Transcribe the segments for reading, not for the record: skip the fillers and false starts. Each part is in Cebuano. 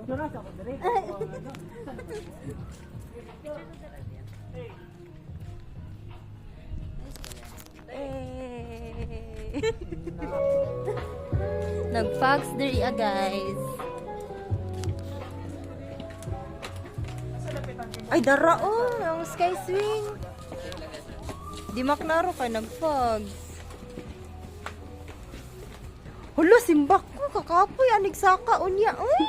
Eh. Nag-fox diri ah, guys. Ay, dara oh, ang sky swing. Di maklaro kay nag-fogs. Hala, simbak ko, kakapoy, anig saka, unya, uy.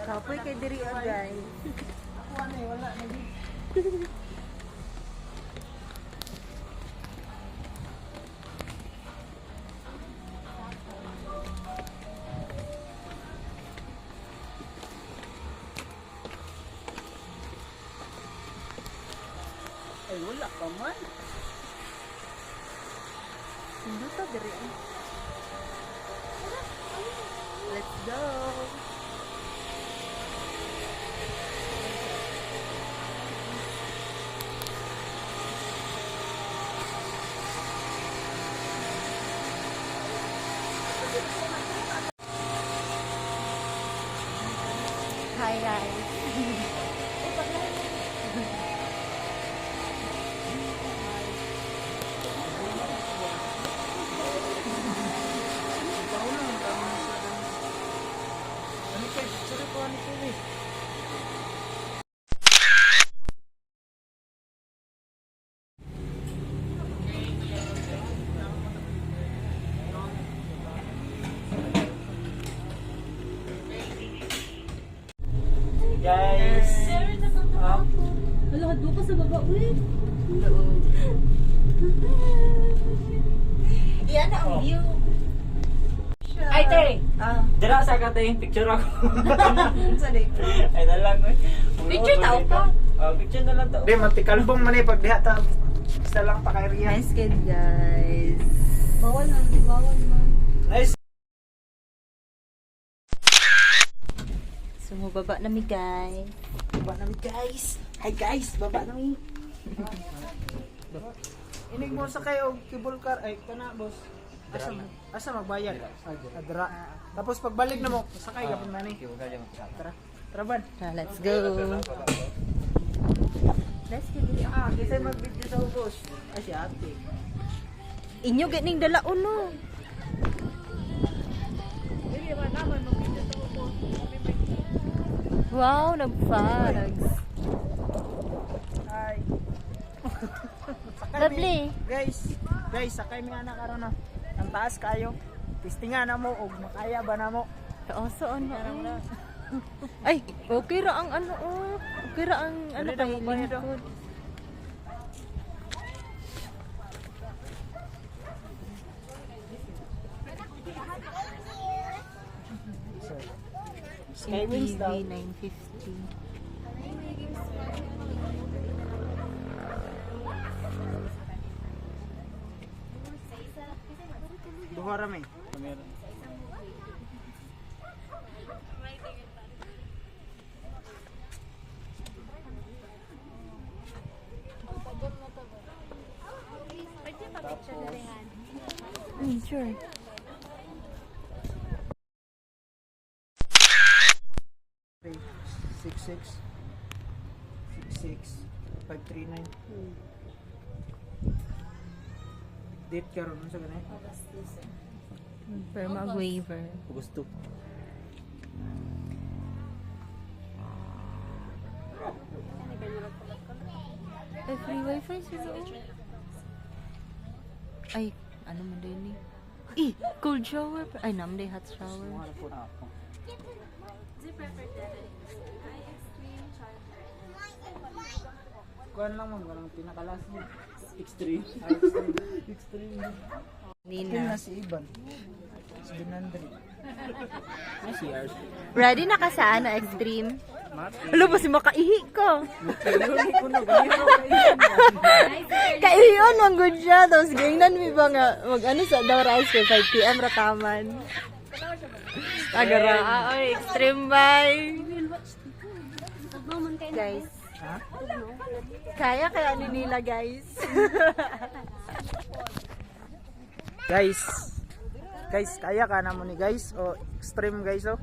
Kapoy kay diri ah, guys. Ay, wala pa man. Sinduta diri ah. Let's go. Hi guys. Ano kay picture ko ano kay eh. Guys, ah, Hala, hadlo ka sa baba, uy. Iyan na ang view. Ay, te! Ah, Dira sa ka te, picture ako. sa day. Ay na lang oy. Picture tao pa. Oh, picture na lang tao. Di, matikalbong man eh, pag diha ta. Isa lang pa kay Rian. Nice kid, guys. Bawal man, bawal man. Nice. So, mababa na mi, guys. Baba na mi, guys. Hi guys, baba na mi. Inig mo sa kayo og cable car ay kana boss. Asa asa magbayad? Adra. Tapos pagbalik na mo, sakay ka pa man eh. Tara. Tara ban. Tara, let's go. Let's go. Dili. Ah, kasi mag-video sa ubos. Ay si ate. Inyo ganing dalaon no. Wow, nag-fogs. Hi. Sakay mi. Lovely. Guys, guys, sakay mi anak karon na. Ang taas kayo. Testingan na mo og makaya ba na mo. Taoso ano eh. Ay, okay ra ang ano oh. Okay ra ang ano Dali daw, kay bayad daw. lingkod. Skywings daw. ATV 950. Duha ra mi. Sure. 66 66 539. Date karon unsa gani? Perma waiver. Gusto. Ay, free wifi sila oh. Ay, ano man din eh. Eh, cold shower. Pa. Ay, namday hot shower. Kuan lang mo ganang pinakalas mo. Extreme. Ay, extreme. Extreme. Pin Nina. na si Ivan. 700. May CRs. Ready na ka sa ano, extreme? Alo ba si makaihi ko? Kaihiyon, man good siya. Tapos gingnan mi ba nga, mag ano sa daw rice kay 5 p.m. rataman. Tagara, ah, oy, extreme bye. Guys. Ha? Kaya kaya ni nila, guys. Guys. Guys, kaya ka na mo ni guys. Oh, extreme guys oh.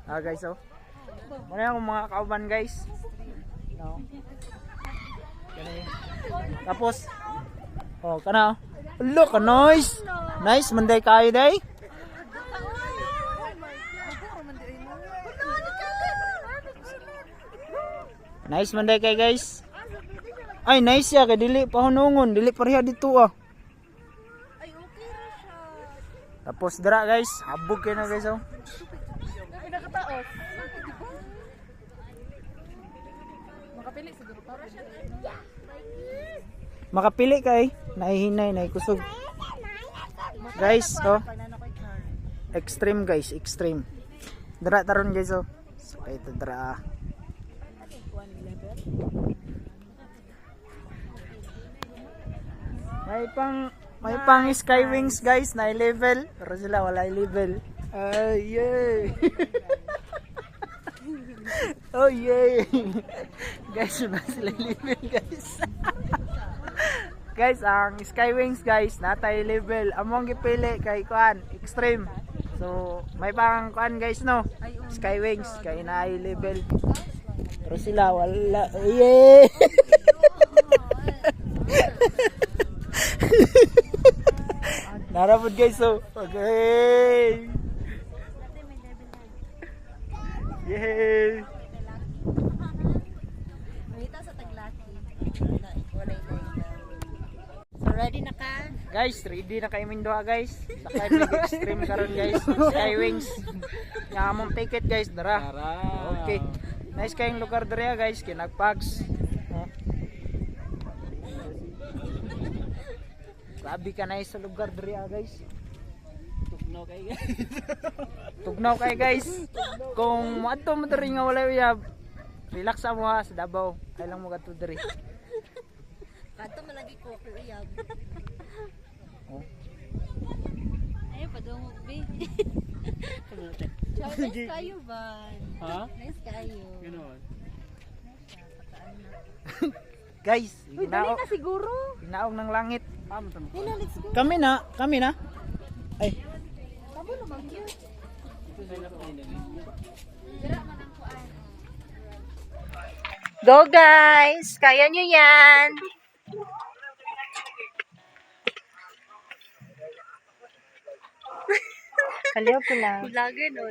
Ah guys oh. Muna akong mga kauban guys. No. Kani. Tapos oh, kana. Look, nice. Nice man day kayo day. Nice man day kay guys. Ay, nice ya kay dili pa hunungon, dili pareha dito ah. Ay, okay ra siya. Tapos dira guys, habog kayo na guys oh. Pinakataos. Makapili siguro para siya. Makapili kay, nahihinay, nahikusog. Guys, oh. Extreme guys, extreme. Dira taron guys oh. Sakay ito dira. Ah. May pang Sky Wings guys, na level. Pero sila wala level. Ay, yay. Oh yay. Guys, wala sila level guys. Guys, ang Sky Wings guys, natay level. Among gipili kay kuan, extreme. So, may pang kuan guys no. Sky Wings kay naay level. Pero sila wala. Yay! Narapod guys so. Okay. Yay! Mangita sa taglaki. Walay So ready na ka? Guys, ready na kayo duha guys. Sakay mig extreme karon guys. Sky Wings. Nga among ticket guys, dara. Tara. Okay. Nice kayong lugar dere guys, kinagpags. Oh. Grabe ka nice sa lugar dere guys. Tugnaw kay guys. Tugnaw kay guys. Kung moadto mo diri nga walay uyab, relax sa mo ha sa Davao. Kay lang mo kadto diri. Kadto man lagi ko ako uyab. Oh. Ay, padungog be. Chow, nice kayo ba? Ha? Nice kayo. Ganoon. Guys, Uy, dali hinaog, na siguro. hinaog ng langit. Tama tama. Nina, let's go. Kami na, kami na. Ay, Tabo naman cute. Ito sa inyo. Go guys! Kaya nyo yan! Kaliw ko lang. Vlogger no.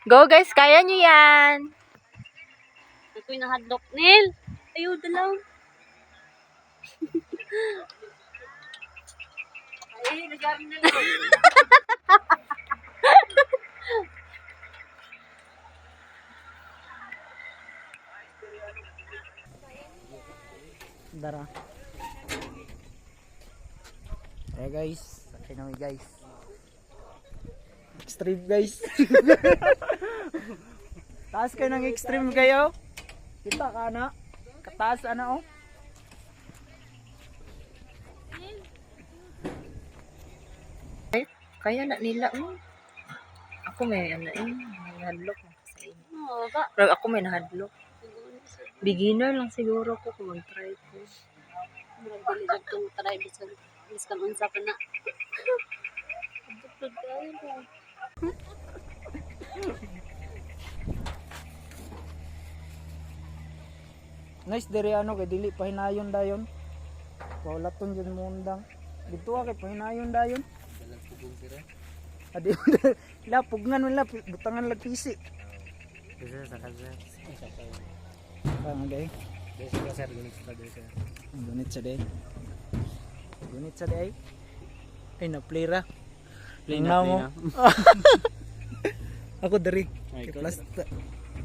Go guys! Kaya nyo yan! Ako'y nahadlok, Nil. Ayaw na lang. Ay, nagari na lang. Dara. Hey guys, sakay na mi guys. Extreme guys. Taas kayo ng extreme kayo. Kita ka na. Kataas ana oh. Kaya na nila oh. Ako may ano eh, may nahadlok na sa inyo. Oo ba? Pero ako may nahadlok. Beginner lang siguro ko kung mag-try ko. Murag dili jud kong try bisan biskan unsa pa na. Hadlok kayo ko. Nice diri ano kay dili pahinayon dayon. Paulaton jud mo undang. Dito kay pahinayon dayon. Dalag pugong sira. Adi la pugnan man la butangan lag pisi. Ay, sakay. Parang gay. Desa ka sir, gunit sa desa. Gunit sa day. Gunit sa day. Ay na play ra. Play na, Tingnan play mo. na. Ako diri. Ay, Kay ikaw plus.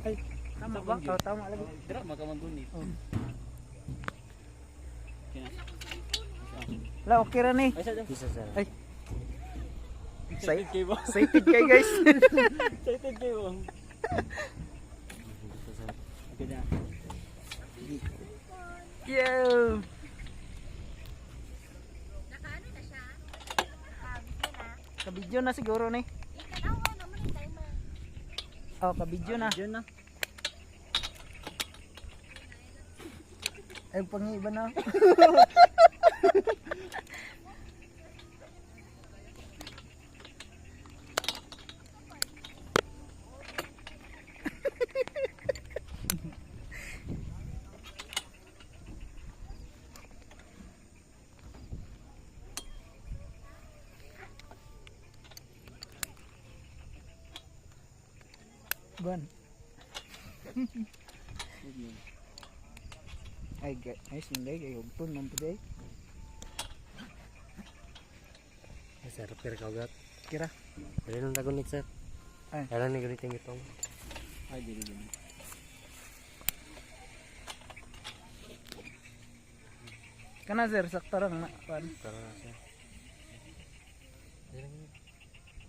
Ay, tama ba? Oh, tama lagi. Dira makamangunit. Oh. Kaya. La okay ra ni. Ay, sa Isa sir. Ay. Excited kayo ba? Excited kay guys. Excited kayo. Okay na. Yeah. Kabidyo na siguro ni. Oh, kabidyo na. Yun na. Ay, pangiba na. Ban. Ay, nice yung leg. Ay, hugtun man today. Ay, sir, pero kaugat. Kira. Dali lang tagunit, sir. Ay. Ay. Alam ni ganit yung itong. Ay, dili dili. Kana sir, sakto lang na. Pan. Tara na, sir.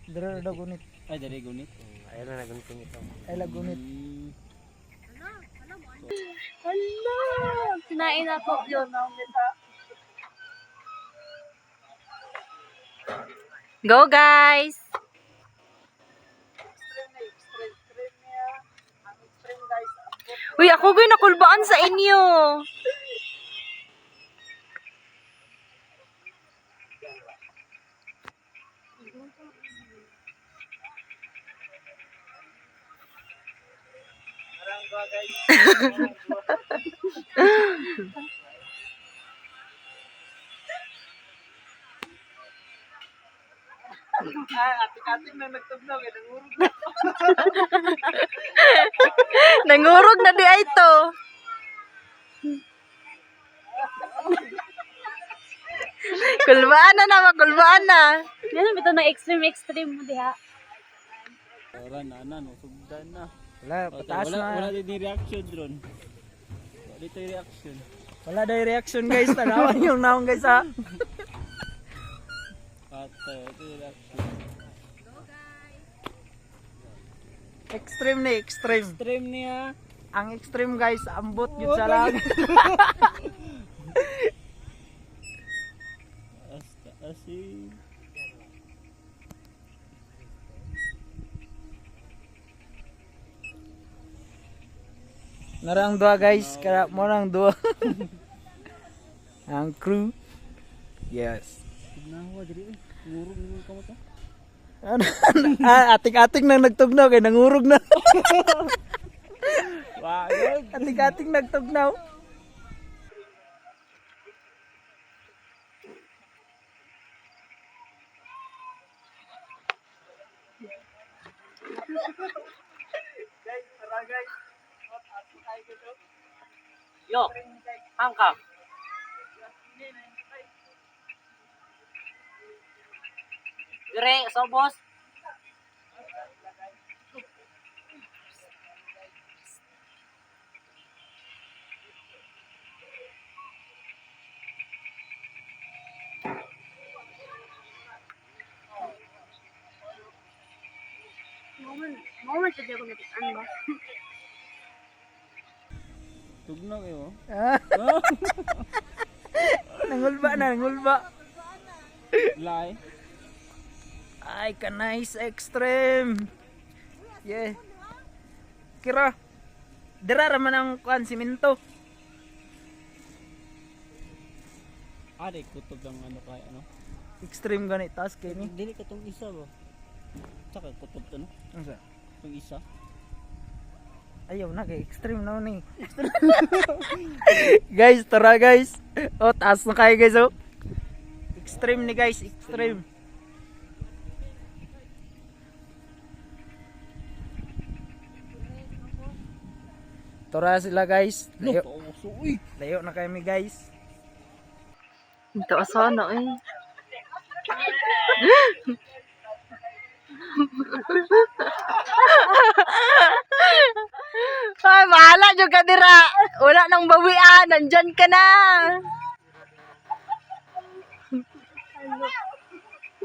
Dira daw gunit. Ay, dali gunit. Ay, lang na gunit yung itong. Ay, lagunit. Hala! Kinain ako yun. Go guys! Extreme, extreme niya. Ang extreme guys. Uy, ako gawin nakulbaan sa inyo. Ay, ating-ating na nagtugnaw. Kaya nangurog na. Nangurog na di ay to. Kulbaan na naman, kulbaan na. Ganun bitaw na extreme extreme mo diha. Wala na, na, no. Sugdan na. Wala, pataas wala, na. Wala din yung reaction drone. Wala dito yung reaction. Wala daw yung reaction guys. Tanawan yung naong guys ha. Patay, ito yung reaction. Extreme na extreme. Extreme niya. Ang extreme guys, ambot yun sa lang. Asta, asi. Narang dua guys, kaya mo nang dua. Ang crew. Yes. Tignawa, dili eh. Ngurog ngurog ka mo to. Ano? Ah, ating-ating nang nagtugnaw kay nangurog na. Wow, Ating-ating nagtugnaw. Guys, tara guys. Yo, hangkap. Dire, so boss. Moment, moment sa ko nakitaan ba? Tugnaw eh oh. Ah. Nangulba na, nangulba. Lai. Ay, ka nice extreme. Yeah. Kira. Dira ra man ang kuan simento. Ari kutob ang ano kay ano. Extreme gani taas kay ni. Dili ka tong isa ba? Tsaka kutob to no. Unsa? Tong isa. Ayaw na kay extreme na ni. Guys, tara guys. Oh, taas na kayo guys oh. Extreme ni guys, extreme. Tara sila guys. Layo, uy. layo na kami guys. Ito asana eh. Ay, bahala dyan ka dira. Wala nang bawian. Nandyan ka na.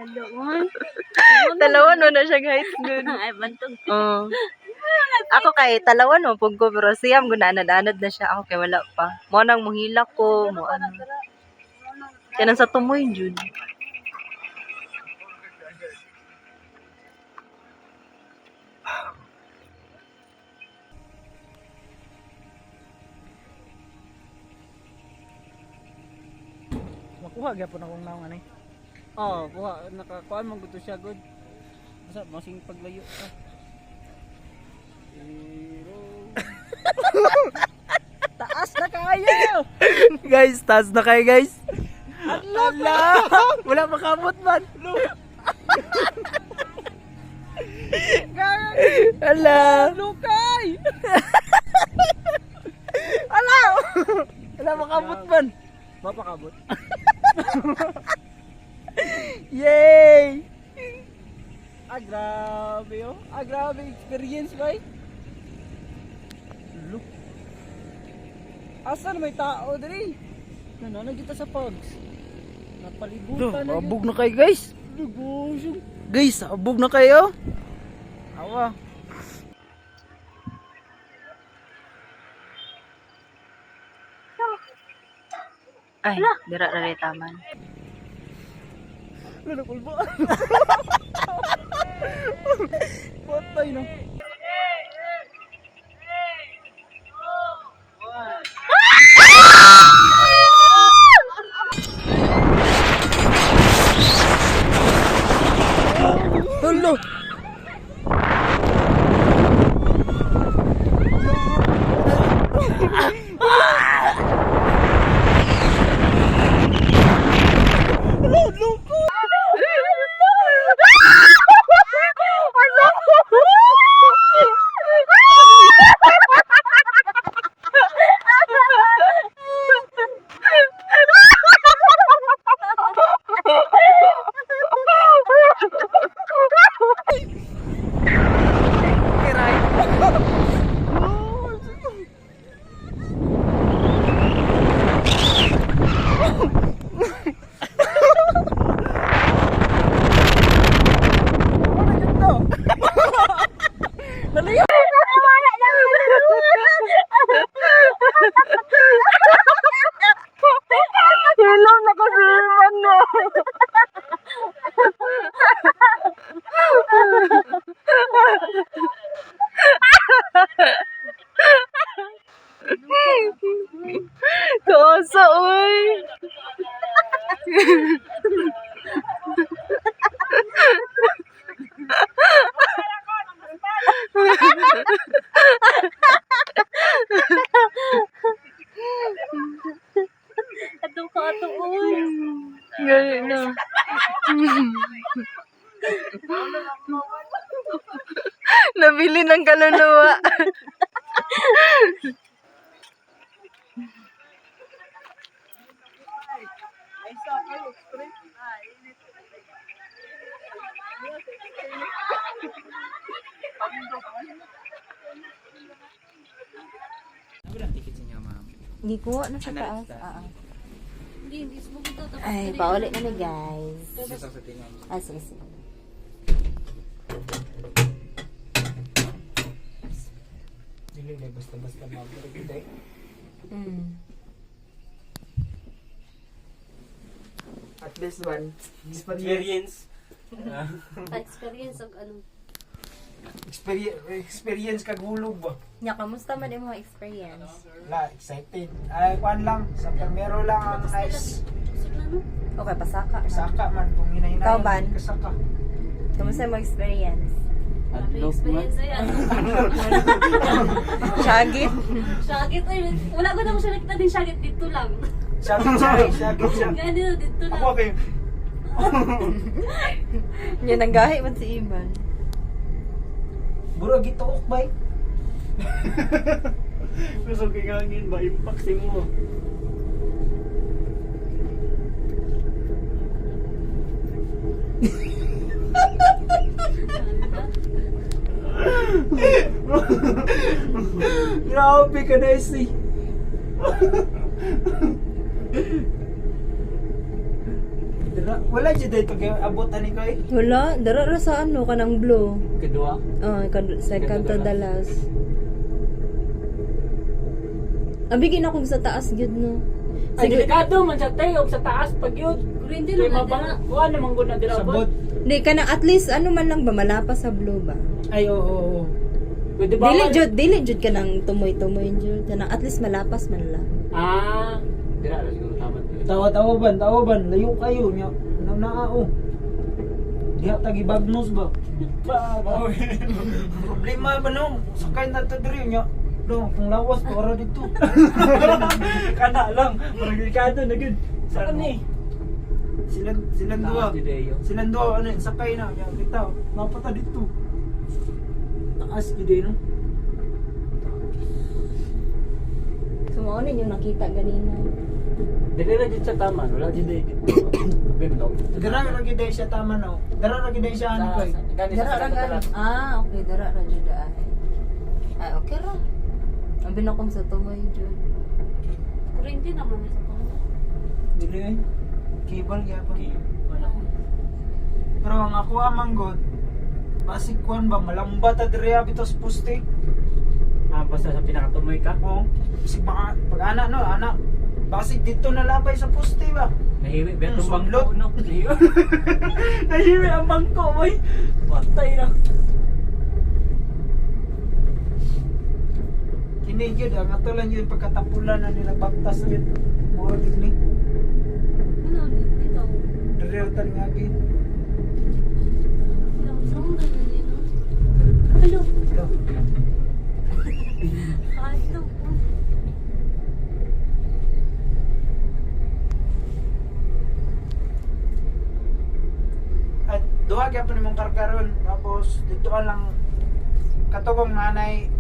Hello. Talawan mo na siya guys. Good. Ay bantog. Oo. Ako kay talawan mo pug ko pero siyam gunanad-anad na siya. Ako kay wala pa. Mo nang muhila ko, mo ano. Kaya nang sa tumoy jud. Kuha gyapon akong naong ani. Oh, buha nakakuan man gud to siya good. Basta masing paglayo ka. Pero taas na kayo. Guys, taas na kayo guys. Ala! Wala makamot man. Ala! Lukay. Ala! Wala makamot man. Mapakabot. Yay! Ah, grabe oh. Ah, grabe experience bay. Look. Asa na may tao diri? Nana kita sa pugs. Napalibutan na. Abog na kayo guys. Lugos. Guys, abog na kayo. Awa. Ay, dira na rin taman. Lalo kulbo. Patay na. Hello. Hello, nakasiman no. Kaosa, oy. Ato ka ato oy. Ganun na. Nabili ng kaluluwa. Gikuha na sa taas. Ah, ah. Hindi, hindi sumugod to. Tapos Ay, pauli na ni guys. Ah, sige, sige. Dili na basta-basta mabalik. At least one. Experience. Experience og ano. Experience, experience kag hulog ba? Nya, kamusta man imong experience? Wala, excited. Ay, kuan lang. Sa primero lang ang nice. Usog na no. Okay, pasaka. na. Kasaka man kung hinahinayon. Ikaw, Ban? Kasaka. Kamusta imong experience? Grabe experience ay ano. Shagit? Shagit ay wala ko na mo siya nakita din shagit dito lang. Sakit siya, eh, sakit siya. Gani na dito lang. Ako kayo. Nya, nanggahi man si Iman. Buro gituok bay. Gusto kay hangin ba impact sa mo. Grabe ka na si. Wala jud dito kay abotan ni ko eh. Wala, dara ra sa ano, kanang blue. Kedua. Oh, second to the last. Abigin akong sa taas gyud no. Ay, Sige. delikado man sa tayo sa taas pag yun. Pero hindi Kay lang mabang, kuha naman gud na dira Sabot. Di kana at least ano man lang ba malapas sa blue ba? Ay oo oo. oo. Pwede ba? Dili jud, dili jud kanang tumoy-tumoy jud. Kanang at least malapas man lang. Ah, dira ra siguro tama. Tawa-tawa ban, tawa ban, layo kayo nya. Na naa oh. Diha tagi bagnos ba? Problema ba no? Sakay na ta diri nya. Do, kung lawas pa ora dito. Kana lang, parang delikado na gud. Saan ni? Silang silang duha. Taas jud eh, Silang duha ano sakay na nya kita. Napata dito. Taas gid eh, no. So mao na yung nakita ganina. Dili ra jud sa taman, wala jud eh dito. Bimlog. Dira ra gid siya tama no. Dira ra gid siya ano koy. Gani sa Dara ra sa gani. Ah, okay, dara ra jud ay. Ay, okay ra. Ang binakong sa tumoy jud. Kuryente naman sa pango. Dili eh. Cable gyapon. Wala. Pero ang ako amang god, basig kuan ba malamba ta diri bitaw sa poste. Ah, basta sa pinakatumoy ka. Oo. Basig baka pag ana no, ana basig dito na labay sa poste ba. Nahiwi ba itong Sumlot. bangko, no? Nahiwi. Nahiwi ang bangko, boy. Patay na. Kini gyud ang ato lang yun pagkatapulan na nila baktas gyud. Mura gyud ni. Ano dito? Diri ra ta agi. Ano sa mga ganyan no? Hello. Hello. Hello. At duha gyapon nimong karga ron. Tapos dito ka lang katugong nanay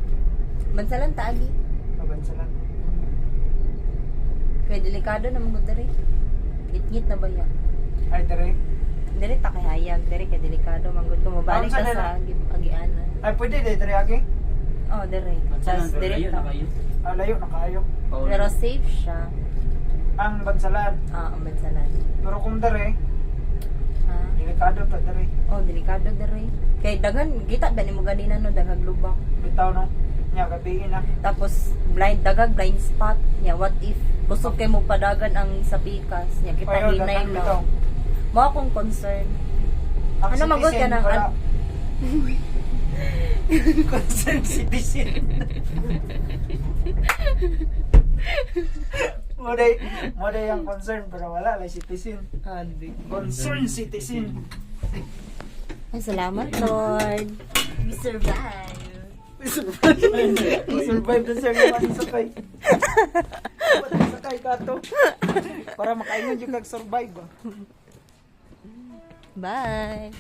Bansalan taagi. mabansalan. Kay delikado na mong diri. Ngit-ngit na ba ya? Ay diri. Diri ta kay hayag, diri kay delikado manggod ko mabalik Ang ta sa sa agianan. Ay pwede diri agi. Oh, diri. Bansalan, Tas pero diri layo ta. na kayo. Ah, layo na kaayo. Pero safe siya. Ang bansalan. Ah, ang bansalan. Pero kung diri, Ah. delikado ta diri. Oh, delikado diri. Kay daghan kita ba nimo ganina no daghang lubak. Bitaw no. Nya gabi na. Tapos blind daghang blind spot nya what if kusog kay mo padagan ang sa pikas nya kita Ayaw, hinay daghan bitaw. lang. Mo akong concern. Ang Ano, magod citizen, ka na? wala. Concerned citizen. Mo day ang concern pero wala lay citizen. Concerned citizen. Ay, salamat Lord. We survive. We survive. We survive na sir yung sakay. Sakay ka to. Para makaingon yung kag survive ba. Bye.